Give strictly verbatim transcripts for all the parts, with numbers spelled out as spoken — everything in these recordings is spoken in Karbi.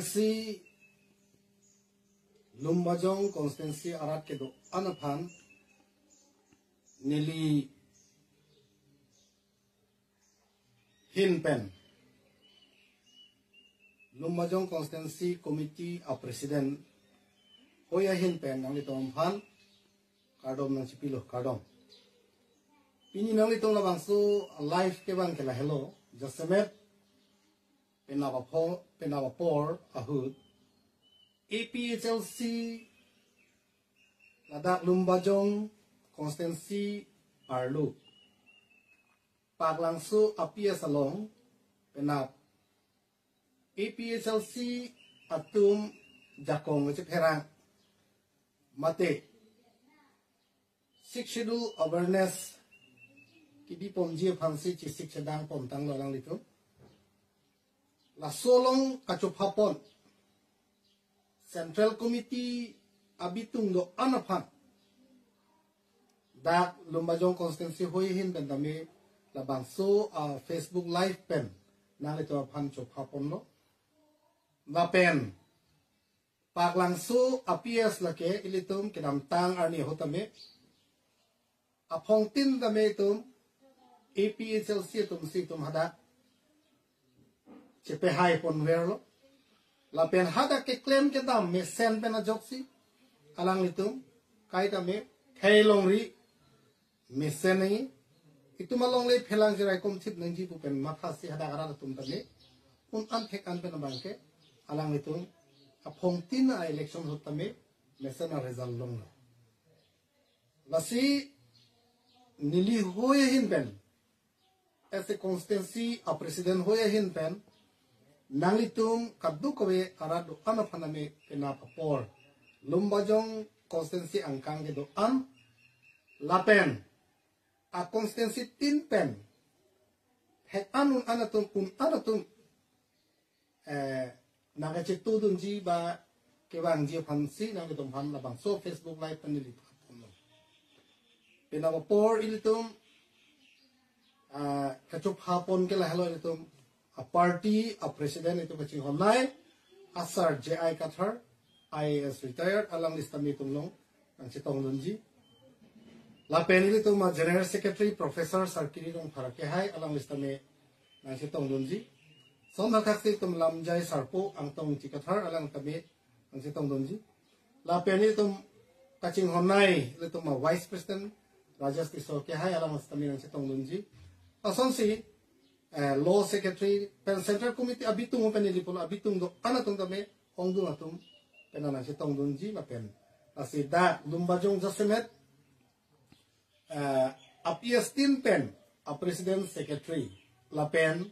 Si Lumbajong constituency arat kedo-an aphan neli hin pen Lumbajong constituency committee a president hoi ahin pen nanglitum aphan kardom nangchipilo, kardom. Pini nanglitum labangso live kevang ke lahelo, jasemet penap apho-, penap apor ahut A P H L C ladak Lumbajong constituency arlo Paklangso a P S along penap A P H L C atum jakong kachepherang mate Sixth Schedule awareness kidi ponji aphansi chesik chedang pontanglo alanglitum. Laso along kachophapon Central Committee abitung do-an aphan dak Lumbajong constituency hoi ahin pen tame labangso, ah, Facebook live pen nanglitum aphan chophaponlo. Lapen Paklangso a P S lake ilitum kedamtang arni ahut tame aphongtin tame itum A P H L C atumsi itum hadak chepehai ponverlo. Lapen hadak keklem kedam mesen pen ajoksi alanglitum kai tame thei longri mesen nangji. Itum alongle phelang cherai komthip nangji pu pen mathasi hadak arat atum tame un-an thek-an pen abangke alanglitum aphongtin a election ahut tame mesen a result longlo. Lasi neli hoi ahin pen, as a constituency a president hoi ahin pen, nanglitum kadokave arat do-an aphan tame penap apor Lumbajong constituency angkang kedo-an lapen a constituency tin pen thek-an un-an atum, un-an atum eh, nangkachetudunji ba kevangji aphansi nanglitum aphan labangso Facebook live pen neli phaponlo. Penap apor ilitum, ah, kachophapon ke lahelo ilitum a party a president itum kachinghonnei a Sir J I Kathar, I A S retired, alangli sitame itum along nangchetongdunji. Lapen ilitum a General Secretary Professor Sir Kiri Rongphar akehai alangli sitame nangchetongdunji. Lason thakthak si itum Lamjai Sarpo Angtong Ingti Kathar alang tame nangchetongdunji. Lapen ilitum kachinghonnei ilitum a Vice President Rajesh Tisso akehai alang sitame nangchetongdunji. Lasonsi, eh, Law Secretary pen Central Committee abitung pen ili pulo abitung do-an atum tame ongdung atum pen nangchetongdunji lapen lasi dak Lumbajong jasemet, eh, a P S tin pen a President Secretary lapen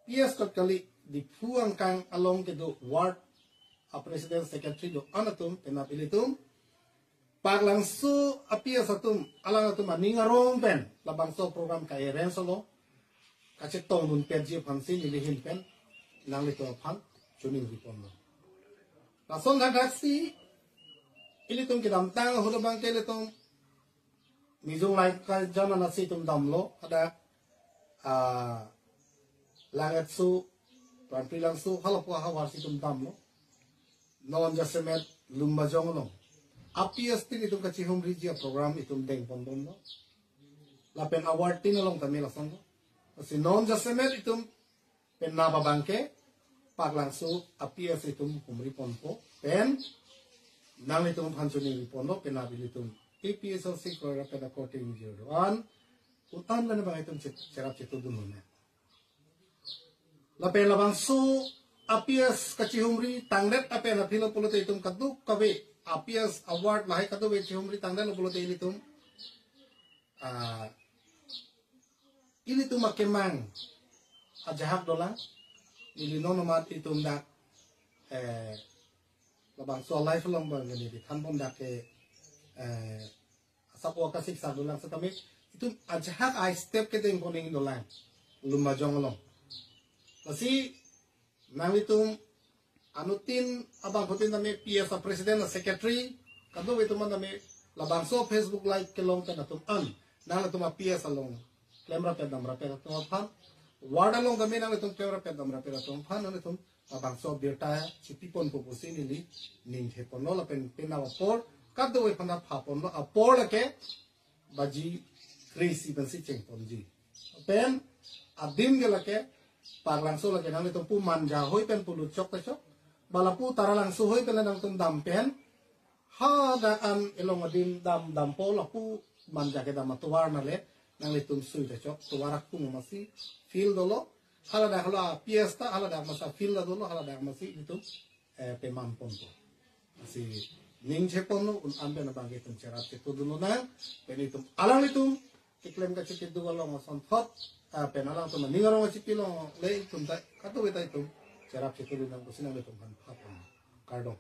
P S kot kali Diphu angkang along kedo ward a President Secretary do-an atum penap ilitum Paklangso a P S atum alang atum aning arong pen labangso program ka-arrange lo kachetongdun petji aphansi neli ahin pen nanglitum aphan choningri ponlo. Lason thakthak si ilitum kedamtang ahut abangke ilitum Mijung Laikra Jan anatsi itum damlo, ada, ah, Langethso, Pranpri Langso, halapu ahavarsi itum damlo. Non jasemet Lumbajong along a P S tin itum kachihumriji a program itum dengponbomlo. Lapen a ward tin along tame lasonlo. Lasi non jasemet itum penap abangke Paklangso a P S itum humri ponpo pen nanglitum aphan choningri ponlo penap ilitum A P H L C kroira pen a korte ingjir do-an un-an pen abang itum che-, cherap chetudun lone. Lapen labangso a P S kachihumri tangdet apen aphi lo pulote itum kadokave a P S a ward lahai kadokave chihumri tangdetlo pulote ilitum, ah, ilitum akemang ajahak dolang. Ili non amat itum dak, eh, labangso a live along bang neli thanbom dak ke, eh, asap o akasik sak dolang setame itum ajahak a step kedeng koning dolang Lumbajong along. Lasi nanglitum anuttin abangphutin tame P S a president a secretary kadokave atum tame labangso Facebook live kelong pen atum an nanglitum a P S along klemrapet damrapet atum aphan, ward along tame nanglitum klemrapet damrapet atum aphan nanglitum labangso abirta chipiponpo pusi neli ningje ponlo lapen pen apor kadokave aphan phapon lo apor lake baji kre-isi pensi chengponji. Pen adim ke lake Parklangso lake nanglitum pu Manja hoi pen pulut chok ta chok. Ba lapu Taralangso hoi pen nangtum dam pen hadak an elong adim dam dampo lapu Manja kedam atovar nale nanglitum sui ta chok. Tovar akung masi field dolo. Haladak hala P S ta haladak masa field ta dolo haladak masi itum eh, pemam ponpo. Lasi ningje ponlo un-an pen abang itum cherap chetudun lonang pen itum alanglitum keklem kachikit do along asonthot ah, pen alangtum aning arong achipi longle itum ta kadokave ta itum cherap chetudun nang pusi nanglitum aphan phapon. Kardom.